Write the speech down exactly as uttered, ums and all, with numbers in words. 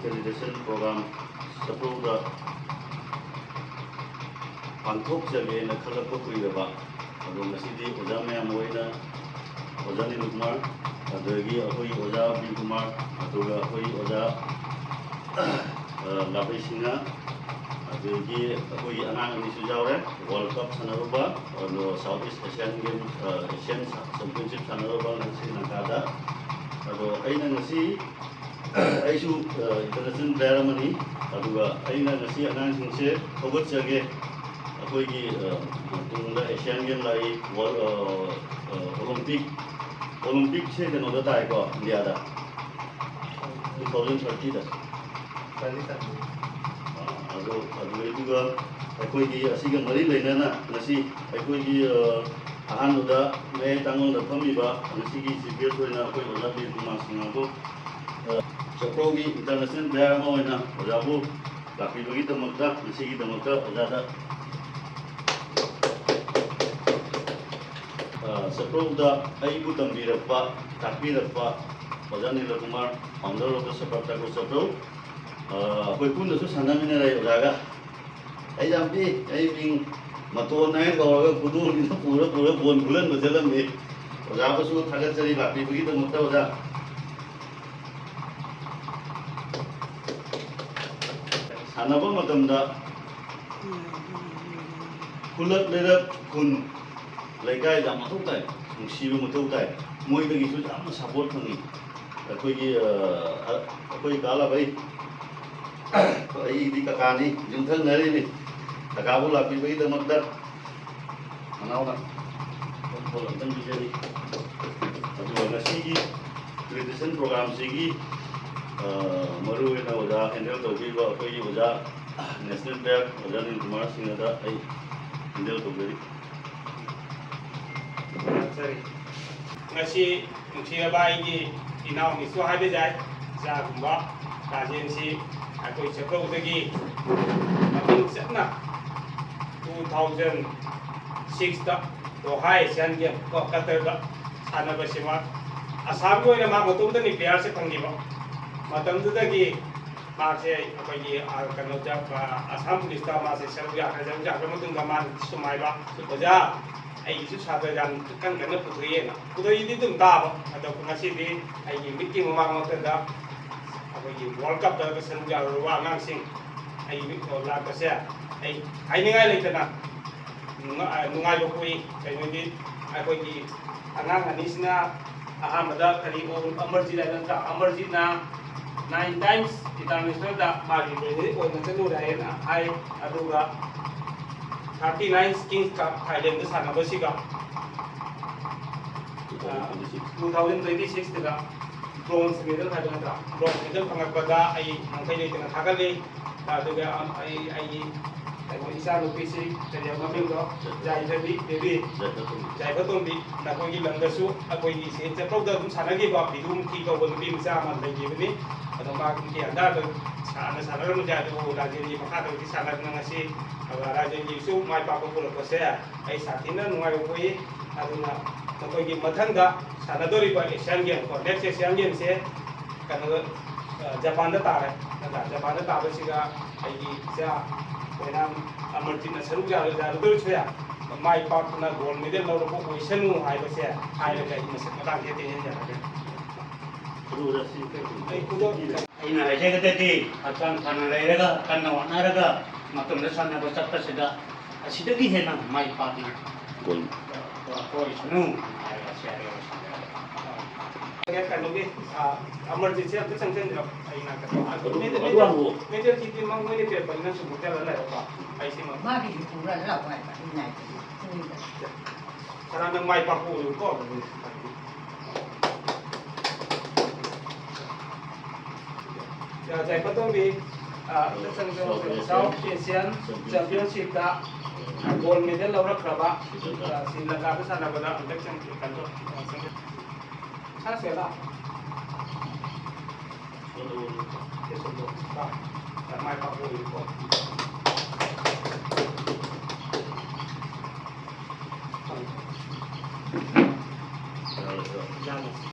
Presentation program ꯆꯠꯊꯣꯛꯇ ꯄꯥꯡꯊꯣꯛꯆꯒꯦꯅ ꯈꯜꯂꯛꯄ ꯀꯨꯏꯔꯕ꯫ ꯑꯗꯣ ꯉꯁꯤꯗꯤ ꯑꯣꯖꯥ ꯃꯌꯥꯝ ꯑꯣꯏꯅ ꯑꯣꯖꯥ ꯅꯤꯂꯨ ꯀꯨꯃꯥꯔ, ꯑꯗꯒꯤ ꯑꯩꯈꯣꯏꯒꯤ ꯑꯣꯖꯥ ꯕꯤꯔ ꯀꯨꯃꯥꯔ, ꯑꯗꯨꯒ ꯑꯩꯈꯣꯏꯒꯤ ꯑꯣꯖꯥ, ꯑ, ꯂꯥꯕꯩ ꯁꯤꯡꯍ, ꯑꯗꯒꯤ ꯑꯩꯈꯣꯏꯒꯤ ꯑꯉꯥꯡ ꯑꯅꯤꯁꯨ ꯌꯥꯎꯔꯦ, World Cup ꯁꯥꯟꯅꯔꯨꯕ, ꯑꯗꯣ South East Asian Game, ꯑ, Asian Championship ꯁꯥꯟꯅꯔꯨꯕ ꯉꯁꯤ ꯂꯪꯀꯥꯗ꯫ ꯑꯗꯣ ꯑꯩꯅ ꯉꯁꯤ ꯑꯩꯁꯨ, ꯑ, international player ꯑꯃꯅꯤ꯫ ꯑꯗꯨꯒ ꯑꯩꯅ ꯉꯁꯤ ꯑꯉꯥꯡꯁꯤꯡꯁꯦ ꯍꯧꯒꯠꯆꯒꯦ꯫ ꯑꯩꯈꯣꯏꯒꯤ, ꯑ, ꯇꯨꯡꯗ Asian Game ꯂꯥꯛꯏ, World, ꯑ, ꯑ, Olympic, Olympic ꯁꯦ ꯀꯩꯅꯣꯗ ꯇꯥꯏꯀꯣ, ꯏꯟꯗꯤꯌꯥꯗ, two thousand thirty ꯗ꯫ ꯑ, ꯑꯗꯣ ꯑꯗꯨꯗꯩꯗꯨꯒ ꯑꯩꯈꯣꯏꯒꯤ ꯑꯁꯤꯒ ꯃꯔꯤ ꯂꯩꯅꯅ ꯉꯁꯤ ꯑꯩꯈꯣꯏꯒꯤ, ꯑ, ꯑꯍꯥꯟꯕꯗ ꯃꯌꯥꯏ ꯇꯥꯡꯒꯣꯜꯗ ꯐꯝꯃꯤꯕ ꯉꯁꯤꯒꯤ chief guest ꯑꯣꯏꯅ ꯑꯩꯈꯣꯏ ꯑꯣꯖꯥ ꯕꯤꯔ ꯀꯨꯃꯥꯔ ꯁꯤꯡꯍꯕꯨ, ꯑ, ꯆꯐ꯭ꯔꯧꯒꯤ international player ꯑꯃ ꯑꯣꯏꯅ ꯑꯣꯖꯥꯕꯨ ꯂꯥꯛꯄꯤꯕꯒꯤꯗꯃꯛꯇ, ꯉꯁꯤꯒꯤꯗꯃꯛꯇ ꯑꯣꯖꯥꯗ, ꯑ, ꯆꯐ꯭ꯔꯧꯗ ꯑꯩꯕꯨ ꯇꯝꯕꯤꯔꯛꯄ, ꯇꯥꯛꯄꯤꯔꯛꯄ ꯑꯣꯖꯥ ꯅꯤꯂꯀꯨꯃꯥꯔ, founder of the Suburb Taekwondo ꯆꯐ꯭ꯔꯧ, ꯑ, ꯑꯩꯈꯣꯏ ꯄꯨꯟꯅꯁꯨ ꯁꯥꯟꯅꯃꯤꯟꯅꯔꯦ ꯑꯣꯖꯥꯒ꯫ ꯑꯩ ꯌꯥꯝ ꯄꯤꯛꯏ, ꯑꯩ ꯃꯤꯡ ꯃꯇꯣꯟ ꯍꯥꯏꯅ ꯀꯧꯔꯒ ꯈꯨꯗꯣꯜꯁꯤꯗ ꯄꯨꯔ ꯄꯨꯔ ꯕꯣꯟ ꯈꯨꯂꯟꯕ ꯆꯠꯂꯝꯃꯤ꯫ ꯑꯣꯖꯥꯕꯨꯁꯨ ꯊꯥꯒꯠꯆꯔꯤ ꯂꯥꯛꯄꯤꯕꯒꯤꯗꯃꯛꯇ ꯑꯣꯖꯥ꯫ ꯁꯥꯟꯅꯕ ꯃꯇꯝꯗ ꯈꯨꯜꯂꯛ ꯂꯩꯔꯛ ꯈꯨꯟ ꯂꯩꯀꯥꯏ ꯌꯥꯝ ꯃꯊꯧ ꯇꯥꯏ, ꯅꯨꯡꯁꯤꯕ ꯃꯊꯧ ꯇꯥꯏ, ꯃꯣꯏꯗꯒꯤꯁꯨ ꯌꯥꯝꯅ support ꯐꯪꯉꯤ꯫ ꯑꯩꯈꯣꯏꯒꯤ, ꯑ, ꯑ, ꯑꯩꯈꯣꯏ ꯀꯥ ꯂꯥꯕꯩ, ꯑꯩꯒꯤꯗꯤ ꯀꯀꯥꯅꯤ, ꯌꯨꯝꯊꯪꯅꯔꯤꯅꯤ꯫ ꯀꯀꯥꯕꯨ ꯂꯥꯛꯄꯤꯕꯒꯤꯗꯃꯛꯇ ꯃꯅꯥꯎꯅ ꯐꯣꯟ ꯑꯝꯇꯪ ꯄꯤꯖꯔꯤ꯫ ꯑꯗꯨꯒ ꯉꯁꯤꯒꯤ presentation program ꯁꯤꯒꯤ, ꯑ, ꯃꯔꯨ ꯑꯣꯏꯅ ꯑꯣꯖꯥ handle ꯇꯧꯕꯤꯕ ꯑꯩꯈꯣꯏꯒꯤ ꯑꯣꯖꯥ national player ꯑꯣꯖꯥ ꯅꯤꯜ ꯀꯨꯃꯥꯔ ꯁꯤꯡꯍꯗ ꯑꯩ handle ꯇꯧꯖꯔꯤ꯫ ꯂꯥꯛꯆꯔꯤ꯫ ꯉꯁꯤ ꯅꯨꯡꯁꯤꯔꯕ ꯑꯩꯒꯤ ꯏꯅꯥꯎꯅꯤꯁꯨ ꯍꯥꯏꯕ ꯌꯥꯏ, ꯏꯆꯥꯒꯨꯝꯕ ꯔꯥꯖꯦꯟꯁꯤ ꯑꯩꯈꯣꯏ ꯆꯐ꯭ꯔꯧꯗꯒꯤ ꯃꯃꯤꯡ ꯆꯠꯅ two thousand six ꯇ Doha Asian Game ꯀꯣ, ꯀꯇꯔꯗ ꯁꯥꯟꯅꯕꯁꯤ ꯃꯥ ꯑꯁꯥꯝꯒꯤ ꯑꯣꯏꯅ ꯃꯥ ꯃꯇꯣꯝꯇꯅꯤ player ꯁꯦ ꯐꯪꯈꯤꯕ꯫ ꯃꯇꯝꯗꯨꯗꯒꯤ ꯃꯥꯁꯦ ꯑꯩꯈꯣꯏꯒꯤ, ꯑ, ꯀꯩꯅꯣꯗ, ꯑ, ꯑꯁꯥꯝ ꯄꯨꯂꯤꯁꯇ ꯃꯥꯁꯦ ꯁꯔꯨꯛ ꯌꯥꯈ꯭ꯔꯦ꯫ ꯁꯔꯨꯛ ꯌꯥꯈ꯭ꯔ ꯃꯇꯨꯡꯗ ꯃꯥꯅ ꯁꯨꯝ ꯍꯥꯏꯕ, "ꯑꯣꯖꯥ, ꯑꯩꯒꯤꯁꯨ ꯁꯥꯇ꯭ꯔ ꯌꯥꯝ ꯀꯟ ꯀꯟꯅ ꯄꯨꯊꯣꯛꯑꯦꯅ"꯫ ꯄꯨꯊꯣꯛꯏꯗꯤ ꯑꯗꯨꯝ ꯇꯥꯕ꯫ ꯑꯗꯣ ꯉꯁꯤꯗꯤ ꯑꯩꯒꯤ ꯃꯤꯠꯀꯤ ꯃꯃꯥꯡꯃꯛꯇꯗ ꯑꯩꯈꯣꯏꯒꯤ World Cupꯇ ꯁꯔꯨꯛ ꯌꯥꯔꯨꯔꯕ ꯑꯉꯥꯡꯁꯤꯡ ꯑꯩ ꯃꯤꯠ ꯂꯥꯛꯄꯁꯦ ꯑꯩ ꯍꯥꯏꯅꯤꯡꯉꯥꯏ ꯂꯩꯇꯅ ꯅꯨꯡꯉꯥꯏ-, ꯅꯨꯡꯉꯥꯏꯕ ꯄꯣꯛꯏ꯫ ꯀꯩꯅꯣꯗꯤ ꯑꯩꯈꯣꯏꯒꯤ ꯑꯉꯥꯡ ꯑꯅꯤꯁꯤꯅ ꯑꯍꯥꯟꯕꯗ ꯀꯔꯤ ꯑꯣ-, ꯑꯃꯔꯖꯤꯠ ꯍꯥꯏꯕ ꯅꯠꯇ꯭ꯔꯥ? ꯑꯃꯔꯖꯤꯠꯅ nine times internationalꯗ ꯃꯥꯒꯤ candidate ꯑꯣꯏꯅ ꯆꯠꯂꯨꯔꯦ ꯍꯥꯏꯅ ꯍꯥꯏ꯫ ꯑꯗꯨꯒ thirty nine Kings Cup Thailandꯗ ꯁꯥꯟꯅꯕꯁꯤꯒ, ꯑ, two thousand twenty sixꯇꯒ bronze medal ꯍꯥꯏꯕ ꯅꯠꯇ꯭ꯔꯥ? Bronze medal ꯐꯪꯉꯛꯄꯗ ꯑꯩ ꯉꯝꯈꯩ ꯂꯩꯇꯅ ꯊꯥꯒꯠꯂꯤ꯫ ꯑꯗꯨꯒ ꯑꯩ, ꯑꯩꯒꯤ, ꯑꯩꯈꯣꯏ ꯏꯆꯥꯅꯨꯄꯤꯁꯤ ꯀꯔꯤ ꯍꯥꯏꯕ ꯃꯃꯤꯡꯗꯣ? ꯌꯥꯏꯐꯕꯤ ꯕꯦꯕꯤ꯫ ꯌꯥꯏꯐꯕ ꯇꯣꯝꯕꯤ꯫ ꯌꯥꯏꯐꯕ ꯇꯣꯝꯕꯤ, ꯅꯈꯣꯏꯒꯤ ꯂꯝꯗꯁꯨ ꯑꯩꯈꯣꯏꯒꯤ ꯁꯦꯟ ꯆꯠꯊꯣꯛꯇ ꯑꯗꯨꯝ ꯁꯥꯟꯅꯈꯤꯕ ꯕꯤꯗꯨꯃꯨꯈꯤ ꯀꯧꯕ ꯅꯨꯄꯤ ꯃꯆꯥ ꯑꯃ ꯂꯩꯈꯤꯕꯅꯤ꯫ ꯑꯗꯣ ꯃꯥꯒꯤ ꯍꯟꯗꯛ ꯁꯥꯟꯅ ꯁꯥꯟꯅꯔꯝꯕꯁꯦ ꯑꯗꯨꯕꯨ ꯔꯥꯖꯦꯟꯒꯤ ꯃꯈꯥꯗꯕꯨꯗꯤ ꯁꯥꯟꯅꯗꯅ ꯉꯁꯤ, ꯑꯗꯨꯒ ꯔꯥꯖꯦꯟꯒꯤꯁꯨ ꯃꯥꯏ ꯄꯥꯛꯄ ꯄꯨꯔꯛꯄꯁꯦ ꯑꯩ ꯁꯥꯊꯤꯅ ꯅꯨꯡꯉꯥꯏꯕ ꯄꯣꯛꯏ꯫ ꯑꯗꯨꯅ ꯃꯈꯣꯏꯒꯤ ꯃꯊꯪꯗ ꯁꯥꯟꯅꯗꯧꯔꯤꯕ Asian Game ꯀꯣ, next Asian Gameꯁꯦ ꯀꯩꯅꯣꯗ, ꯑ, ꯖꯄꯥꯟꯗ ꯇꯥꯔꯦ꯫ ꯅꯠꯇ꯭ꯔꯥ? ꯖꯄꯥꯟꯗ ꯇꯥꯕꯁꯤꯒ ꯑꯩꯒꯤ ꯏꯆꯥ ꯑꯣꯏꯅ ꯑꯃꯔꯖꯤꯠꯅ ꯁꯔꯨꯛ ꯌꯥꯔ-, ꯌꯥꯔꯨꯗꯣꯏꯁꯨ ꯌꯥꯏ꯫ ꯃꯥꯏ ꯄꯥꯛꯇꯨꯅ gold medal ꯂꯧꯔꯛꯄ ꯑꯣꯏꯁꯅꯨ ꯍꯥꯏꯕꯁꯦ ꯍꯥꯏꯔꯒ ꯑꯩ ꯃꯁꯤ ꯃꯇꯥꯡꯁꯤꯗ ꯇꯦꯟꯁꯤꯟꯖꯔꯒꯦ꯫ ꯑꯗꯨ ꯑꯣꯖꯥ ꯁꯤ ꯑꯩ ꯈꯨꯗꯣꯜ ꯑꯩꯅ ꯍꯥꯏꯖꯒꯗꯗꯤ ꯍꯛꯆꯥꯡ ꯐꯅ ꯂꯩꯔꯒ ꯀꯟꯅ ꯍꯣꯠꯅꯔꯒ ꯃꯇꯝꯗ ꯁꯥꯟꯅꯕ ꯆꯠꯄꯁꯤꯗ ꯑꯁꯤꯗꯒꯤ ꯍꯦꯟꯅ ꯃꯥꯏ ꯄꯥꯛꯄ ꯒꯣꯜ꯫ ꯑꯣꯏꯁꯅꯨ ꯍꯥꯏꯔꯒ ꯁꯤ ꯍꯥꯏꯔꯒ ꯂꯣꯏꯁꯤꯟꯖꯔꯒꯦ꯫ ꯀꯩꯅꯣꯒꯤ, ꯑ, ꯑꯃꯔꯖꯤꯠꯁꯦ ꯑꯝꯇ ꯆꯪꯁꯤꯟꯕꯤꯔꯣ꯫ ꯑꯩ ꯉꯥꯛꯇ꯫ ꯑꯗꯨ, ꯃꯦꯗꯜ, ꯑꯗꯨ ꯍꯪꯉꯨ꯫ ꯃꯦꯗꯜ ꯀꯤꯠꯇꯤ ꯃꯣꯏꯅ ꯄꯤꯔꯛꯄꯅꯤꯅ ꯁꯨꯝ ꯃꯨꯛꯇꯔ ꯂꯩꯔꯦꯀꯣ꯫ ꯑꯩꯁꯤꯃ꯫ ꯃꯥꯒꯤꯁꯨ ꯄꯨꯔ ꯂꯥꯛꯑꯣ ꯍꯥꯏꯕ꯫ ꯑꯩꯅ ꯍꯥꯏꯗꯤ, ꯁꯔꯥ, ꯅꯪ ꯃꯥꯏ ꯄꯥꯛꯄ ꯑꯣꯏꯌꯨꯀꯣ꯫ ꯌꯥꯏꯐꯕ ꯇꯣꯝꯕꯤ, ꯑ, ꯍꯟꯗꯛ ꯆꯪ-, South Asian Championshipꯇ gold medal ꯂꯧꯔꯛꯈ꯭ꯔꯕ, ꯑ, ꯁ꯭ꯔꯤ ꯂꯪꯀꯥꯗ ꯁꯥꯟꯅꯕꯗ ꯍꯟꯗꯛ ꯆꯪ-, ꯀꯩꯅꯣ, ꯑ, ꯆꯪ-, ꯁꯥ ꯁꯦꯂꯥ꯫ ꯃꯥꯏ ꯄꯥꯛꯄ ꯑꯣꯏꯌꯨꯀꯣ꯫